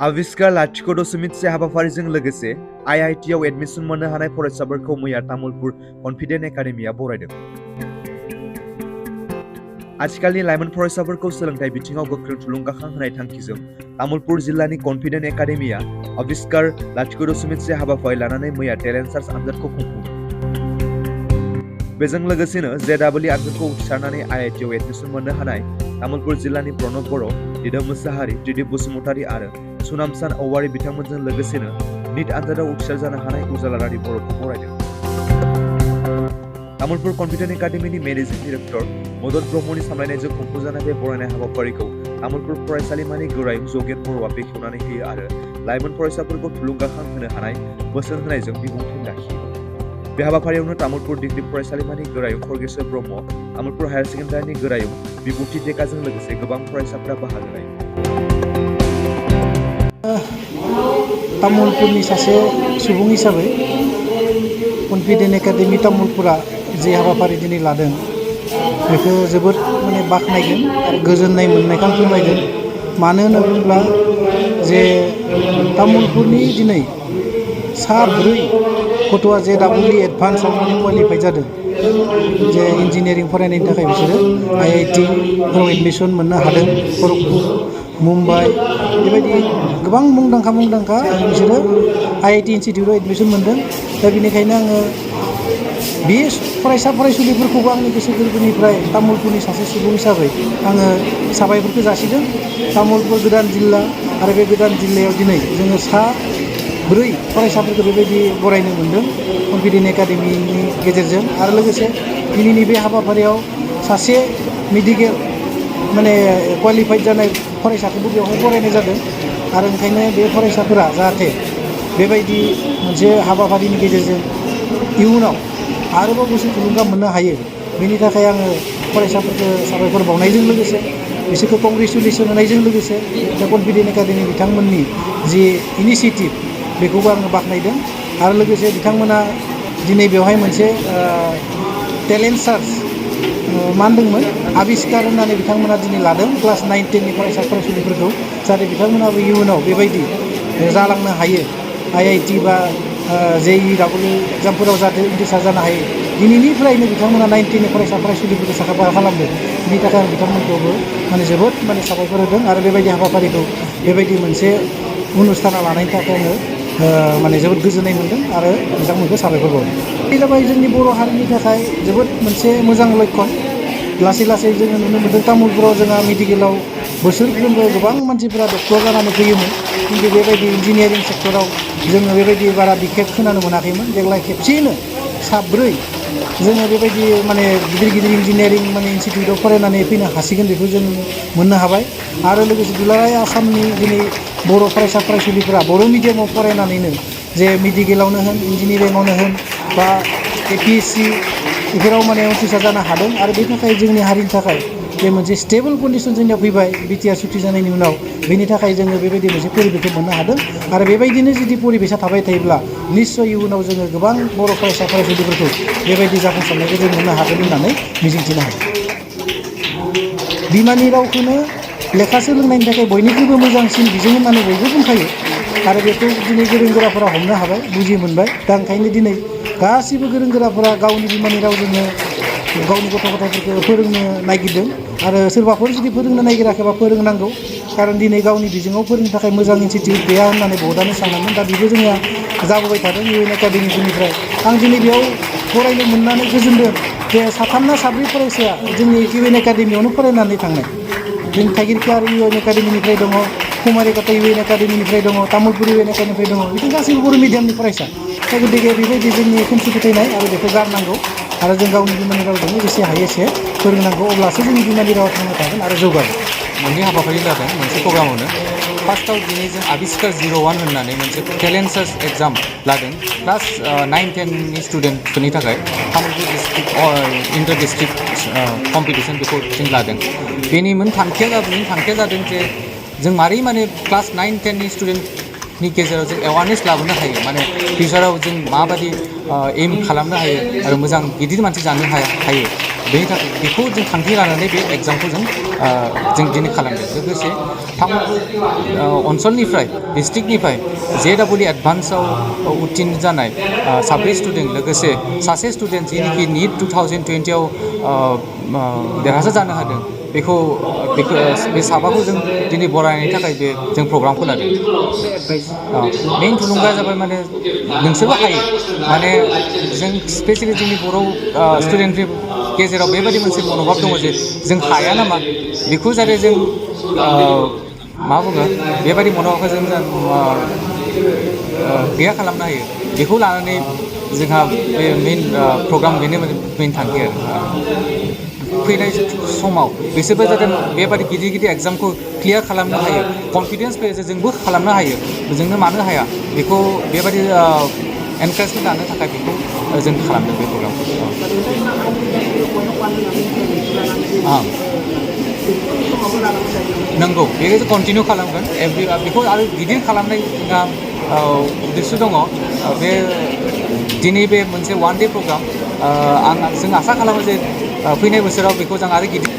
आविष्कार लाथिख' दशमिक से हाबाफारिजों लोगोसे आईआईटीआव एडमिशन मोननो हानाय फरायसाफोरखौ मैया तामुलपुर कन्फिडेन्ट एकाडेमिया बरायदों। आथिखालनि लाइमोन फरायसाफोरखौ सोलोंथाइ बिथिङाव गोख्रों थुलुंगाखां होनाय थांखिजों तामुलपुर जिल्लानि कन्फिडेन्ट एकाडेमिया आविष्कार लाथिख' दशमिक से हाबाफारि लानानै मैया टेलेन्ट सार्च आनजादखौ खुंफुंदों। बेजों लोगोसेनो जेडब्लिउ आनजादखौ उथ्रिसारनानै आईआईटीआव एडमिशन मोननो हानाय तामुलपुर जिल्लानि प्रणब बर', दिदोम मुसाहारि, त्रिदिप बसुमतारी आरो सुनामसान औवारि बिथांमोनजों लोगोसेनो निट आनजादाव उथ्रिसार जानो हानाय उजालारारि बर'खौ बरायदों। तामुलपुर कन्फिडेन्ट एकाडेमिनि मेनेजिं डिरेक्टर मदद ब्रह्मनि सामलायनायजों खुंफुंजानाय बे बरायनाय हाबाफारिखौ तामुलपुर फरायसालिमानि गोरायुं जगेन बर'आ बेखेवनानै होयो आरो लाइमोन फरायसाफोरखौ थुलुंगाखां होनो हानाय बोसोन होनायजों बिबुंथि लाखियो। बे हाबाफारियावनो तामुलपुर डिग्री फरायसालिमानि गोरायुं खर्गेश्वर ब्रह्म, तामुलपुर हायार सेकेन्डारिनि गोरायुं बिबुंथि टेकाजों लोगोसे गोबां फरायसाफोरा बाहागो लायो। तामुलपुरनि सासे सुबुं हिसाबै कन्फिडेन्ट एकाडेमि तामुलपुरा जे हाबाफारि दिनै लादों बेखौ जोबोद बाख्नायगोन आरो गोजोननाय मोननायखौ आं फोरमायगोन। मानो होनना बुङोब्ला जे तामुलपुरनि दिनै साब्रै गथ'आ जेडब्लिउ एडभान्सआव क्वालिफाइ जादों, जे इन्जिनियारिं फरायनायनि थाखाय बिसोरो आईआईटीफ्राव एडमिसन मोननो हादों। खरगपुर, मुम्बाइ बेबायदि गोबां मुंदांखा बिसोरो आईआईटी इनस्टिटिउटआव एडमिसन मोनदों। दा बेनिखायनो आङो बे फरायसा फरायसुलिफोरखौबो आंनि गोसो गोरबोनिफ्राय तामुलपुरनि सासे सुबुं हिसाबै आङो साबायखरखौ जासिदों। तामुलपुर गोदान जिल्ला आरो बे गोदान जिल्लायाव दिनै जोङो साब्रै फरायसाफोरखौ बेबायदि बरायनो मोन्दों कन्फिडेन्ट एकाडेमिनि गेजेरजों। आरो लोगोसे दिनैनि बे हाबाफारियाव सासे मेडिकेल क्वालिफाइड जानाय फरायसाखौबो बेवहाय बरायनाय जादों। आरो ओंखायनो बे फरायसाफोरा जाहाथे बेबायदि मोनसे हाबाफारिनि गेजेरजों इयुनाव आरोबाव गोसो थुलुंगा मोननो हायो, बेनि थाखाय आङो फरायसाफोरखौ साबायखर बावनायजों लोगोसे बिसोरखौ कंग्रेचुलेसन होनायजों लोगोसे दा कन्फिडेन्ट एकाडेमि बिथांमोननि जि इनिसियेटिभ बेखौबो आङो बाख्नायदों। आरो लोगोसे बिथांमोना दिनै बेवहाय मोनसे टेलेन्ट सार्च मा होनदोंमोन आबिष्कार होननानै बिथांमोना दिनै लादों क्लास 9, 10नि फरायसा फरायसुलिफोरखौ, जाहाथे बिथांमोनाबो इयुनाव बेबायदि जालांनो हायो, आईआईटी बा JEE एग्जामफोराव जाहाथे उथ्रिसार जानो हायो। दिनैनिफ्रायनो बिथांमोना 9, 10नि फरायसा फरायसुलिफोरखौ साखा-फारा खालामदों। बिनि थाखाय आं बिथांमोनखौबो जोबोद साबायखर होदों। आरो बेबायदि हाबाफारिखौ बेबायदि मोनसे अनुष्ठाना लानायनि थाखाय आङो जोबोद गोजोननाय मोन्दों आरो बिथांमोनखौ साबायखर बावदों। बे जाबाय जोंनि बर' हारिनि थाखाय जोबोद मोनसे मोजां लक्षण। लासै लासै जोङो नुनो मोन्दों तामुलपुराव जोंहा मेडिकेलाव बोसोरफ्रोमबो गोबां मानसिफोरा डक्टर जानानै फैयोमोन, खिन्थु बेबायदि इन्जिनियारिं सेक्टराव जोङो बेबायदि बारा बिखेब खोनानो मोनाखैमोन। देग्लाय खेबसेयैनो साब्रै जोङो बेबायदि गिदिर गिदिर इन्जिनियारिं इनस्टिटिउटआव फरायनानै फैनो हासिगोन, बेखौ जों मोननो हाबाय। आरो लोगोसे दुलाराय आसामनि दिनै बर' फरायसा फरायसुलिफोरा बर' मिडियामाव फरायनानैनो जे मेडिकेलावनो होन, इन्जिनियारिंआवनो होन बा APSC बेफोराव उथ्रिसार जानो हादों। आरो बेनि थाखाय जोंनि हारिनि थाखाय बे मोनसे स्टेबल कन्डिसन जोंनियाव फैबाय बिटिआर सुक्ति जानायनि उनाव। बेनि थाखाय जोङो बेबायदि मोनसे परिबेखौ मोननो हादों। आरो बेबायदिनो जुदि परिबेसा थाबाय थायोब्ला निस्सय इयुनाव जोङो गोबां बर' फरायसा फरायसुलिफोरखौ बेबायदि जाफुंसारनायखौ जों मोननो हागोन होननानै मिजिंथिनो हायो। बिमानि रावखौनो लेखा सोलोंनायनि थाखाय बयनिख्रुइबो मोजांसिन बिजों होननानै बयबो बुंखायो। आरो बेखौ दिनै गोरों गोराफोरा हमनो हाबाय, बुजि मोनबाय। दा ओंखायनो दिनै गासिबो गोरों गोराफोरा गावनि बिमानि रावजोंनो गावनि गथ' गथायफोरखौ फोरोंनो नागिरदों। आरो सोरबाफोर जुदि फोरोंनो नागिराखैबा फोरोंनांगौ, खारन दिनै गावनि बिजोङाव फोरोंनो थाखाय मोजां इनस्टिटिउट गैया होननानै बहुतआनो सानोमोन। दा बेबो जोंनिया जाबोबाय थादों UN एकाडेमिफोरनिफ्राय। आं दिनै बेयाव फरायनो मोननानै गोजोनदों जे 3 ना 4 फरायसाया जोंनि UN एकाडेमियावनो फरायनानै थांनाय। जोंनि थाइगिरखियारि UN एकाडेमिनिफ्राय दङ, कुमारिकाटा UN एकाडेमिनिफ्राय दङ, तामुलपुर UN एकाडेमिनिफ्राय दङ, बिदिनो गासैबो बर' मिडियामनि फरायसा। दा गतिके बेबायदि जोंनि खोमसि फोथायनाय आरो बेखौ गारनांगौ आरो जों गावनि बिमानि रावजोंनो जेसे हायो एसे फोरोंनांगौ, अब्लासो जोंनि बिमानि रावा थांना थागोन आरो जौगागोन। मोननै हाबाफारि जादों मोनसे प्रग्रामावनो। फार्स्टआव दिनै जों आबिष्कार 01 होननानै मोनसे टेलेन्ट सार्च एग्जाम लादों क्लास 9, 10नि स्टुडेन्टफोरनि थाखाय। Tamulpur district inter district competition बेखौ जों लादों। बेनि थांखिया जादों जे जों मारै क्लास 9, 10नि स्टुडेन्टनि गेजेराव जों एवारनेस लाबोनो हायो, फिउचाराव जों माबायदि एम खालामनो हायो आरो मोजां गिदिर मानसि जानो हायो बेनि थाखाय बेखौ जों थांखि लानानै बे एग्जामखौ जों दिनै खालामदों लोगोसे तामुलपुर ओनसोलनिफ्राय डिस्ट्रिक्टनिफ्राय JEE एडभान्सआव उथ्रिनो जानाय साब्रै स्टुडेन्ट लोगोसे सासे स्टुडेन्ट जिनिखि NEET 2020आव देरहासार जानो हादों बेखौ बे साबाखौ जों दिनै बरायनायनि थाखाय जों प्रग्रामखौ लादों मेइन थुलुंगाया जाबाय माने नोंसोरबो हायो माने जों स्पेसियेलि जोंनि बर' स्टुडेन्टनि गेजेराव बेबायदि मोनसे मनोभाब दङ जे जों हाया नामा बेखौ जाहाथे जों मा बुङो बेबायदि मनोभाबखौ जों गैया खालामनो हायो बेखौ लानानै जोंहा बे मेइन प्रग्राम बेनो मेइन थांखि आरो फैनाय समाव बिसोरबो जाहाथे बेबादि गिदिर गिदिर एग्जामखौ क्लियार खालामनो हायो कनफिडेन्स फैयो जे जोंबो खालामनो हायो जोंनो मानो हाया बेखौ बेबादि एनकारेजमेन्ट लानो थाखाय बेखौ जों खालामदों बे प्रग्रामखौ नंगौ बेखौ जों कन्टिनिउ खालामगोन बेखौ आरो गिदिर खालामनाय जोंहा उद्देश्य दङ बे दिनै बे मोनसे वान डे प्रग्राम जों आसा खालामो जे फैनाय बोसोराव बेखौ जों आरो गिदिर